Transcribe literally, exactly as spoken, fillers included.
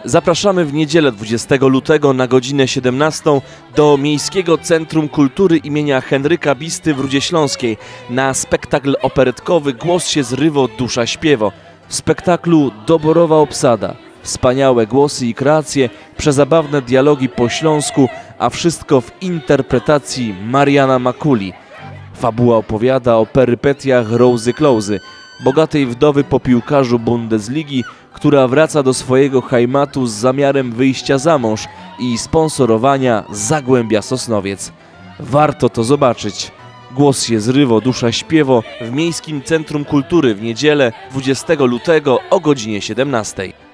Zapraszamy w niedzielę dwudziestego lutego na godzinę siedemnastą do Miejskiego Centrum Kultury imienia Henryka Bisty w Rudzie Śląskiej na spektakl operetkowy „Głos się zrywo, dusza śpiewo”. W spektaklu doborowa obsada, wspaniałe głosy i kreacje, przezabawne dialogi po śląsku, a wszystko w interpretacji Mariana Makuli. Fabuła opowiada o perypetiach Rozy Klose, bogatej wdowy po piłkarzu Bundesligi, która wraca do swojego hajmatu z zamiarem wyjścia za mąż i sponsorowania Zagłębia Sosnowiec. Warto to zobaczyć. „Głos się zrywo, dusza śpiewo” w Miejskim Centrum Kultury w niedzielę dwudziestego lutego o godzinie siedemnastej.